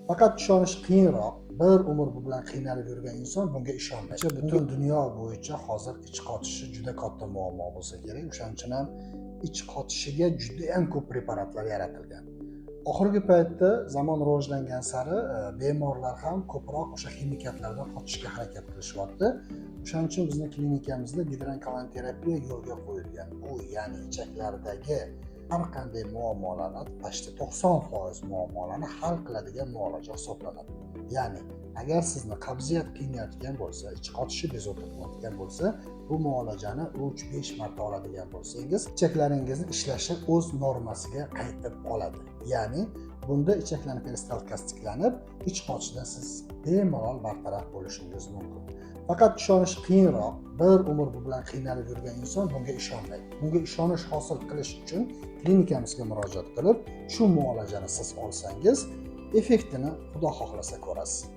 Faqat ishonish qiyinroq. Bir umr bu bilan qiynalib yurgan inson bunga ishonmaydi. Butun dunyo bo'yicha hozir ich qotishi juda katta muammo bo'lsa kerak. O'shaning uchun ham ich qotishiga juda ham ko'p preparatlar yaratilgan. Oxirgi paytda zamon rivojlangan sari bemorlar ham ko'proq o'sha ximikatlardan qochishga harakat qilishyapti. O'shaning uchun bizni klinikamizda gidrokolon terapiya yo'lga qo'yilgan. Bu ya'ni ichaklardagi har qanday muammolarni, почти 90% muammolarni hal qiladigan muolaja hisoblanadi. Ya'ni agar sizni qabziyat qiynayotgan bo'lsa, ich qotishi bezovta qilayotgan bo'lsa, bu muolajani 3-5 marta oladigan bo'lsangiz, ichaklaringizni ishlashi o'z normasiga qaytib oladi. Ya'ni bunda ichaklarni peristaltikasi tiklanib, ich qotishidan siz bemalol bartaraf bo'lishingiz mumkin. Faqat ishonish qiyinroq. Bir umr bu bilan qiynalib yurgan inson bunga ishonmaydi. Bunga ishonish hosil qilish uchun klinikamizga murojaat qilib, shu muolajani siz olsangiz, effektini, xudo xohlasa, ko'rasiz.